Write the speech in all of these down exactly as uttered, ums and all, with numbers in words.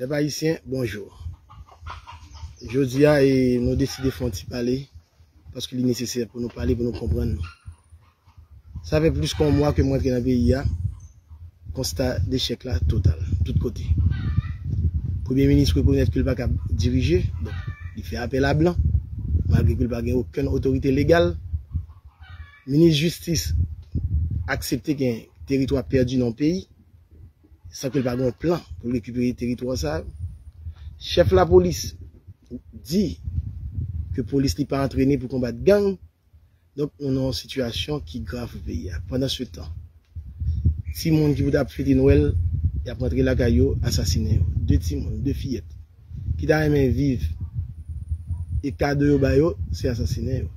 Pèp ayisyen, bonjou. Jodi a, e, nou deside fè yon ti pale, paske li nesesè pou nou pale, pou nou konprann nou. Sa fè plis ke yon mwa ke mwen antre nan peyi a, konsta dechèk la total, tout kote. Premye minis rekonèt ke l pa kab dirije, donk, li fè apèl a blan, malgre ke l pa gen okenn otorite legal. Minis jistis aksepte gen teritwa pèdi nan yon peyi, san ke l pa gen yon plan pou l rekipere teritwa sa yo. Chèf lapolis di ke polis li pa antrene pou konbat gang. Donk, nou nan yon sitiyasyon ki grav pou peyi a. Pandansetan, timoun ki pou t ap fete Nwèl, y ap rantre lakay yo, asasinen yo. De timoun, de fiyèt, ki ta renmen viv, e kado yo ba yo, se asasinen yo.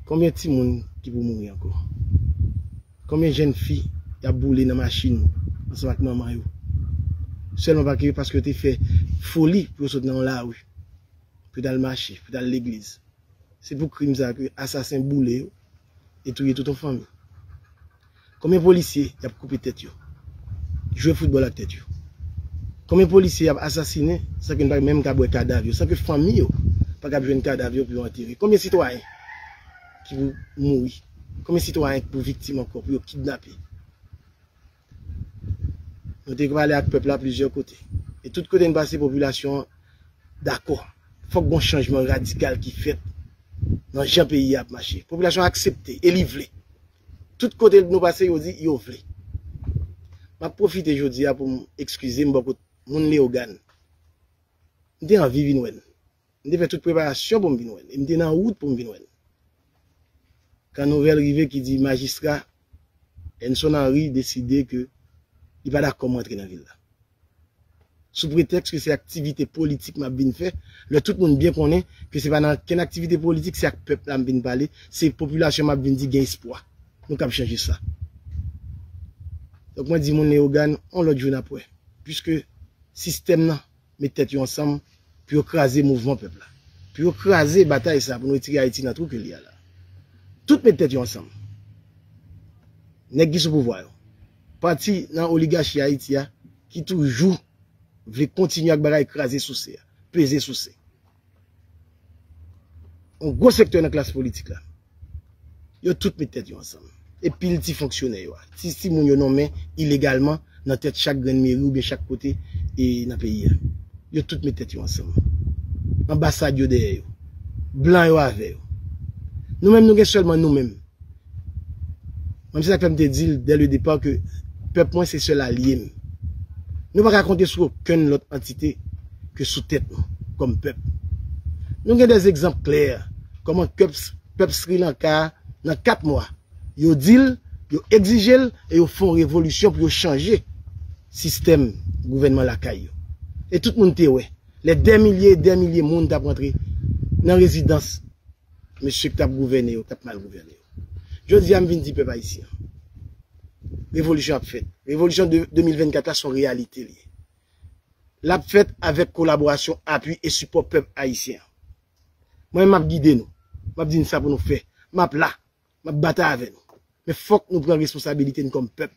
Konbyen timoun ki pou mouri ankò? Konbyen jèn fi y ap boule nan machin ansanm ak manman yo? Sèlman pa ke, paske yo te fè foli pou yo sot nan yon lari, pou yo t al mache, pou yo t al legliz. Se pou krim sa ke asasen boule yo e touye tout yon fanmi. Konbyen polisye y ap koupe tèt yo, jwe foutbòl ak tèt yo? Konbyen polisye y ap asasinen san ke n pa menm kab wè kadav yo, san ke fanmi yo pa kab jwenn kadav yo pou yo antere? Konbyen sitwayen ki pou mouri? Konbyen sitwayen ki pou viktim ankò, pou yo kidnape? Nou te pale ak pèp la plizyè kote. E tout kote n pase, popilasyon an dakò. Fòk gon chanjman radikal ki fèt nan jan peyi a ap mache. Popilasyon an aksepte e li vle. Tout kote nou pase, yo di yo vle. M ap pwofite jodi a pou m ekskize m bò kot moun Leyogàn. M te anvi vin wè n. M te fè tout preparasyon pou m vin wè l. E m te nan wout pou m vin wè l. Kan nouvèl rive ki di majistra Enson Henry deside ke li pa dakò m rantre nan vil la. Sou pretèks ke se aktivite politik m ap vin fè, lè tout moun byen konnen ke se pa nan kenn aktivite politik, se ak pèp la m vin pale, se popilasyon m ap vin di gen espwa. Nou kab chanje sa. Donk mwen di moun Leyogàn, on lòt jou n ap wè. Piske sistèm nan met tèt yo ansanm pou yo kraze mouvman pèp la. Pou yo kraze batay sa pou nou retire Ayiti nan twou ke li ye a la. Tout met tèt yo ansanm. Nèg ki sou pouvwa yo. Pati nan oligachi Ayiti a ki toujou vle kontinye ak bagay kraze souse a, peze souse. Yon gwo sektè nan klas politik la. Yo tout met tèt yo ansanm. E pil ti fonksyonè yo a, ti, ti moun yo nonmen ilegalman nan tèt chak grenn meri oubyen chak kote e nan peyi a. Yo tout met tèt yo ansanm. Anbasad yo dèyè yo. Blan yo avè yo. Nou menm, nou gen sèlman nou menm. Mwen, se sa k fè m te di l dès le départ ke pèp mwen se sèl alye m. Nou pa ka konte sou okenn lòt antite ke sou tèt nou, kòm pèp. Nou gen dè egzanp klè, kòman pèp, pèp Sri Lanka a, nan kat mwa, yo di l, yo egzije l, e yo fè yon revolisyon pou yo chanje sistèm gouvènman lakay yo. E tout moun te wè, lè dè milye e dè milye moun t ap rantre nan rezidans mesye ki t ap gouvène yo, k t ap mal gouvène yo. Jodi a, m vin di pèp ayisyen an, revolisyon ap fèt. Revolisyon de, de mil vennkat la, se yon reyalite li ye. L ap fèt avèk kolaborasyon, apui e sipò pèp ayisyen an. Mwen, m ap gide nou. M ap di n sa pou nou fè. M ap la. M ap batay avè nou. Men fòk nou pran responsabilite n kòm pèp.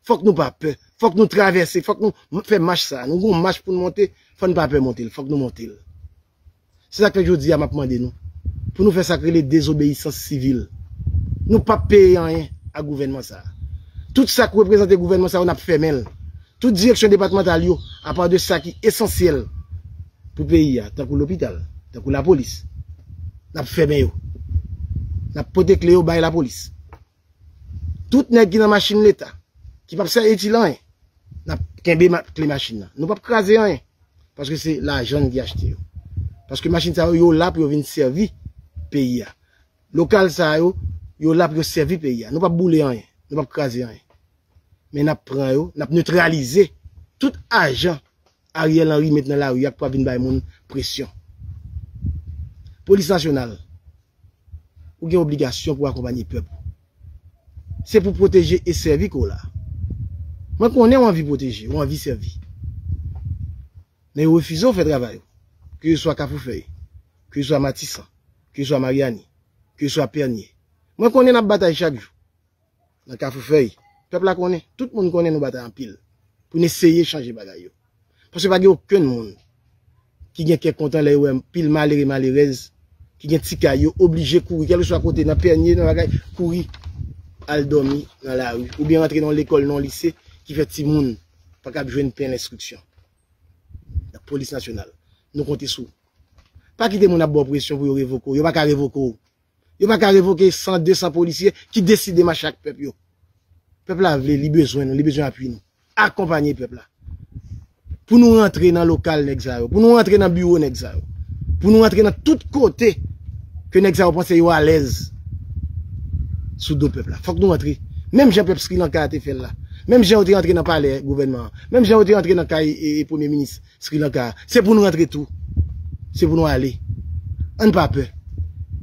Fòk nou pa pè. Fòk nou travèse. Fòk nou m-, fè mach sa. Nou gon mach pou n monte. Fò n pa pè monte l. Fòk nou monte l. Se sa k fè jodi a m ap mande nou pou nou fè sa k rele dezobeyisans sivil. Nou p ap peye anyen a gouvènman sa a. Tout sa k reprezante gouvènman sa yo, n ap fèmen l. Tout direksyon depatmantal yo, apa de sa ki esansyèl pou peyi a, tankou lopital, tankou lapolis, n ap fèmen yo. N ap pote kle yo bay lapolis. Tout nèg ki nan machin Leta, ki p ap sèvi itil anyen, n ap kenbe ma-, kle machin nan. Nou p ap kraze anyen. Paske se lajan n ki achte yo. Paske machin sa yo, yo la pou yo vin sèvi peyi a. Lokal sa yo, yo la pou yo sèvi peyi a. Nou p ap boule anyen. Nou p ap kraze anyen. Men n ap pran yo, n ap netralize tout ajan Ariel Henry met nan lari a k pral vin bay moun presyon. Polis nasyonal, ou gen obligasyon pou akonpanye pèp ou. Se pou pwoteje e sèvi ke w la. Mwen konnen w anvi pwoteje, w anvi sèvi. Men yo refize w fè travay ou. Ke se swa Kafou Fèy, ke se swa Matisan, ke se swa Maryani, ke se swa Pènye. Mwen konnen n ap batay chak jou. Nan Kafou Fèy, pèp la konnen, tout moun konnen nou batay anpil pou n eseye chanje bagay yo. Paske pa gen okenn moun ki gen kè kontan lè yo wè pil malere, malerèz, ki gen ti kay, yo oblije kouri, kèlkeswa kote, nan pènye, nan bagay, kouri, al dòmi nan lari, oubyen rantre nan yon lekòl, nan yon lise, ki fè timoun pa kab jwenn pen lenstriksyon. Lapolis nasyonal, nou konte sou ou. Pa kite moun ap ba w presyon pou yo revoke w. Yo pa ka revoke w. Yo pa ka revoke san, de san polisye ki deside mache ak pèp yo. Pèp la vle, li bezwen nou, li bezwen apui nou. Akonpanye pèp la. Pou nou rantre nan lokal nèg sa yo, pou nou rantre nan biwo nèg sa yo, pou nou rantre nan tout kote ke nèg sa yo panse yo alèz sou do pèp la. Fòk nou rantre. Menm jan pèp Sri Lanka a te fè l la. Menm jan yo te rantre nan palè gouvènman an. Menm jan yo te rantre nan kay e, e premye minis Sri Lanka a. Se pou nou rantre tou. Se pou nou ale. Ann pa pè.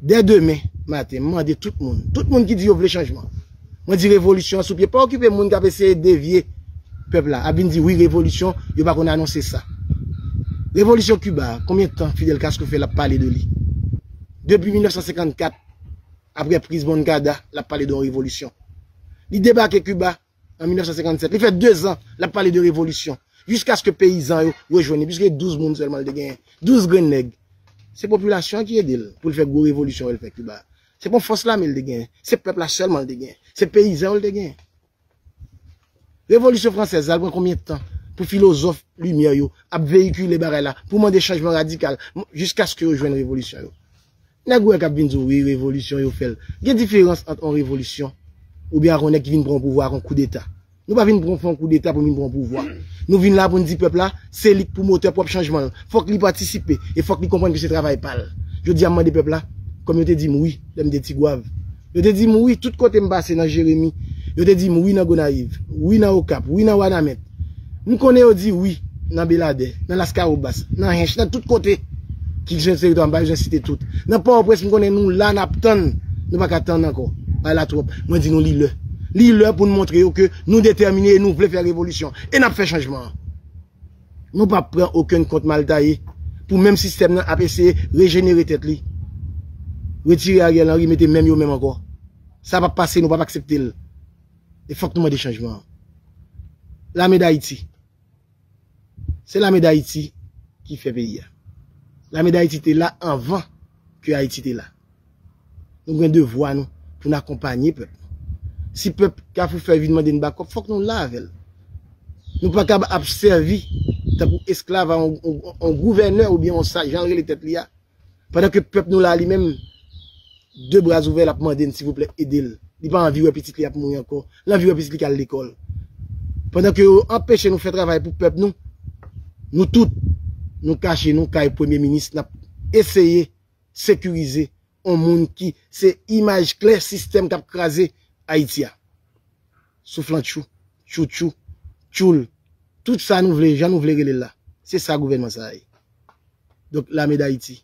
Dè demen maten, m mande tout moun, tout moun ki di yo vle chanjman, mwen di revolisyon an sou pye. Pa okipe moun k ap eseye devye pèp la, ap vin di wi revolisyon, yo pa konn anonse sa. Revolisyon Kiba a, konbyen tan Fidel Castro fè l ap pale de li? Depi mil nèf san senkannkat, apre priz Moncada, l ap pale de yon revolisyon. Li debake Kiba an mil nèf san senkannsèt. Li fè dezan l ap pale de revolisyon. Jiskaske peyizan yo rejwenn li, piske douz moun sèlman l te genyen. Douz grenn nèg. Se popilasyon an ki ede l pou l fè gwo revolisyon yo l fè Kiba. Se pa yon fòs lame l te genyen. Se pèp la sèlman l te genyen. Se peyizan yo l te genyen. Revolisyon fransèz la, l pran konbyen tan pou filozòf limyè yo ap veyikile bagay la, pou mande chanjman radikal, m-, jiskaske yo jwenn revolisyon yo? Nèg ou wè k ap vin di w, wi, revolisyon yo fè l. Gen diferans ant yon revolisyon oubyen ak yon nèg ki vin pran yon pouvwa ak yon koudeta. Nou pa vin pran, fè yon koudeta pou n vin pran yon pouvwa. Nou vin la pou n di pèp la, se li k pwomotè pwòp chanjman l. Fòk li patisipe e fòk li konprann ke se travay pa l. Jodi a, m mande pèp la, kòm yo te di m wi lè m te Tigwav. Yo te di m wi tout kote m pase nan Jeremi. Yo te di m wi nan Gonayiv, wi nan Okap, wi nan Wanament. M konnen yo di wi nan Beladè, nan Laskawobas, nan Hench, nan tout kote ki se teritwa, m pa bezwen site tout. Nan Pòtoprens, m konnen nou la, n ap tann. Nou pa ka tann ankò. Bagay la twòp. Mwen di nou li lè. Li lè pou n montre yo ke nou detèmine e nou vle fè revolisyon. E n ap fè chanjman an. Nou p ap pran okenn kont mal taye pou menm sistèm nan ap eseye rejenere tèt li. Retire Ariel Henry, mete menm yo menm ankò. Sa p ap pase, nou p ap aksepte l. E fòk nou mande chanjman an. Lame Dayiti. Se Lame Dayiti ki fè peyi a. Lame Dayiti te la anvan ke Ayiti te la. Nou gen devwa nou pou n akonpanye pèp nou. Si pèp Kafou Fèy vin mande n bakòp, fòk nou la avè l. Nou pa kab ap sèvi tankou esklav a yon, yon, yon gouvènè oubyen yon sa, jan l rele tèt li a. Pandan ke pèp nou la, li menm, de bra ouvè, l ap mande n, silvouplè, ede l. Li pa anvi wè pitit li ap mouri ankò. L anvi wè pitit li k al lekòl. Pandan ke yo anpeche nou fè travay pou pèp nou, nou tout, nou kache nou kay premye minis, n ap eseye sekirize yon moun ki se imaj klè sistèm k ap kraze Ayiti a. Souflantchou, tchoutchou, tchoul. Tout sa nou vle, jan nou vle rele l la. Se sa gouvènman sa a ye. Donk, Lame Dayiti,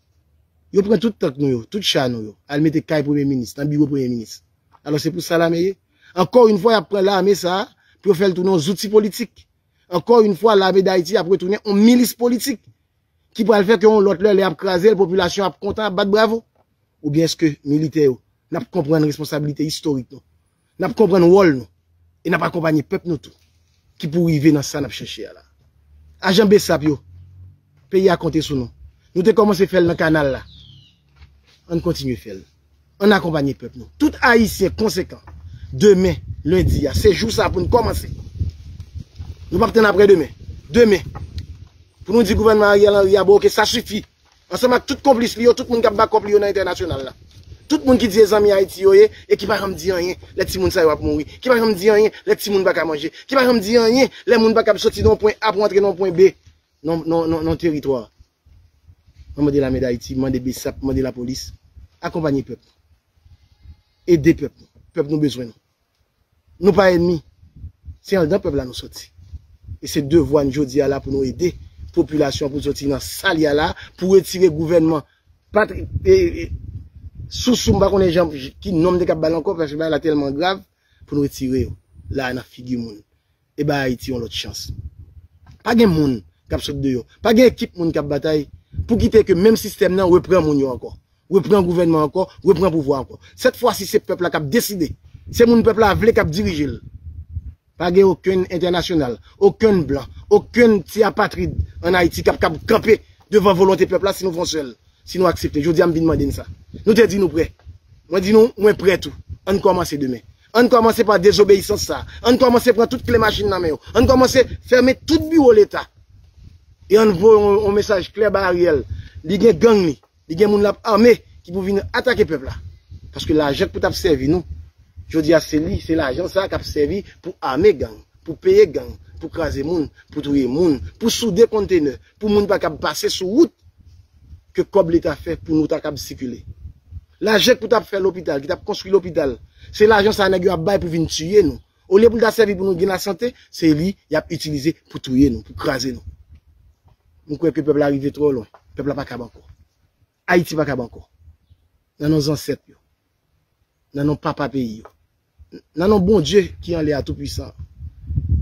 yo pran tout tank nou yo, tout cha nou yo, al mete kay premye minis, nan biwo premye minis. Alò, se pou sa lame ye. Ankò yon fwa, y ap pran lame sa a pou yo fè l tounen yon zouti politik. Ankò yon fwa, Lame Dayiti ap retounen yon milis politik ki pral fè ke yon lòt lè, lè y ap kraze l, popilasyon ap kontan, ap bat bravo? Oubyen èske militè yo, n ap konprann responsablite istorik nou? N ap konprann wòl nou? E n ap akonpanye pèp nou tou, ki pou rive nan sa n ap chèche a la. Ajan BSAP yo, peyi a konte sou nou. Nou te kòmanse fè l nan kanal la. Ann kontinye fè l. Ann akonpanye pèp nou. Tout Ayisyen konsekan, demen, lendi a, se jou sa pou n kòmanse. Nou p ap tann apre demen. Demen, pou nou di gouvènman Ariel Henry a, bon, oke, sa sifi. Ansanm ak tout konplis li yo, tout moun k ap bakòp li yo nan entènasyonal la. Tout moun ki di se zanmi Ayiti yo ye, e ki pa janm di anyen lè timoun sa yo ap mouri, ki pa janm di anyen lè timoun pa ka manje, ki pa janm di anyen lè moun pa kab soti nan yon pwen A pou antre nan yon pwen B nan, nan, nan, nan teritwa. Mwen mande Lame Dayiti, mande BSAP, mande lapolis, akonpanye pèp nou. Ede pèp nou. Pèp nou bezwen nou. Nou pa ènmi. Se anndan pèp la nou soti. E se devwa n jodi a la pou nou ede popilasyon pou soti nan sa l ye a la, pou retire gouvènman patri-, e, e, sousou, m pa konnen jan, ki non m te kab ba l ankò, paske bagay la tèlman grav, pou nou retire yo la nan figi moun. E bay Ayiti yon lòt chans. Pa gen moun k ap sot deyò. Pa gen ekip moun k ap batay pou kite ke menm sistèm nan repran moun yo ankò. Repran gouvènman ankò, repran pouvwa ankò. Sèt fwa si se pèp la k ap deside. Se moun pèp la vle k ap dirije l. Pa gen okenn entènasyonal, okenn blan, okenn ti apatrid ann Ayiti k ap kab kanpe devan volonte pèp la si nou fè yon sèl, si nou aksepte. Jodi a, m vin mande n sa. Nou te di nou prè. Mwen di nou, mwen prè tou. Ann kòmanse demen. Ann kòmanse pa dezobeyisans sa. Ann kòmanse pran tout kle machin nan men yo. Ann kòmanse fèmen tout biwo Leta. E ann voye yon, yon mesaj klè ba Ariel. Li gen gang li. Li gen moun l ap ame ki pou vin atake pèp la. Paske lajan k pou t ap sèvi nou, jodi a se li, se lajan sa k ap sèvi pou ame gang, pou peye gang, pou kraze moun, pou touye moun, pou soude kontenè, pou moun pa kab pase sou wout ke kòb Leta fè pou nou ta kab sikile. Lajan k pou t ap fè lopital, ki t ap konstwi lopital, se lajan sa nèg yo ap bay pou vin tiye nou. Olye pou l ta sèvi pou nou gen lasante, se li y ap itilize pou touye nou, pou kraze nou. M kwè ke pèp la rive twò lwen. Pèp la pa kab ankò. Ayiti pa kab ankò. Nan non zansèt yo. Nan non papa peyi yo. Nan non Bondye ki anlè a toupwisan an.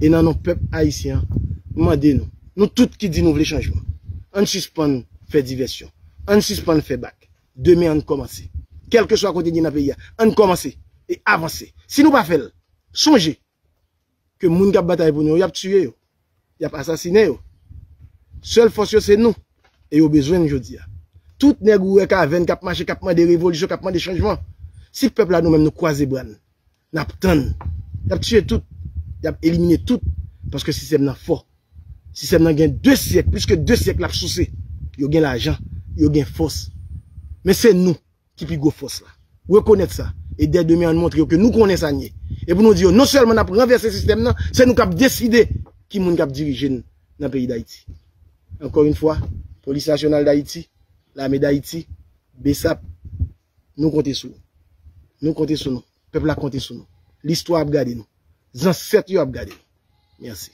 E nan non pèp ayisyen an, m mande nou, nou tout ki di nou vle chanjman, ann sispann fè divèsyon. Ann sispann fè bak. Demen ann kòmanse. Kèlkeswa kote n ye nan peyi a, ann kòmanse e avanse. Si nou pa fè l, sonje ke moun k ap batay pou nou yo, y ap tiye yo. Y ap asasinen yo. Sèl fòs yo se nou. E yo bezwen n jodi a. Tout nèg ou wè k avè n, k ap mache, k ap mande revolisyon, k ap mande chanjman. Si pèp la nou menm nou kwaze bra n, n ap tann. Y ap tiye tout. Y ap elimine tout. Paske sistèm nan fò. Sistèm nan gen de syèk, plis ke de syèk l ap souse. Yo gen lajan, yo gen fòs. Men se nou ki pi gwo fòs la. Rekonèt sa. E dè demen, ann montre yo ke nou konnen sa n ye. E pou nou di yo, non sèlman n ap ranvèse sistèm nan, se nou k ap deside ki moun k ap dirije n nan peyi Dayiti. Ankò yon fwa, Polis Nasyonal Dayiti, Lame Dayiti, BSAP, nou konte sou nou. Nou konte sou nou. Pèp la konte sou nou. Listwa ap gade nou. Zansèt yo ap gade nou. Mèsi.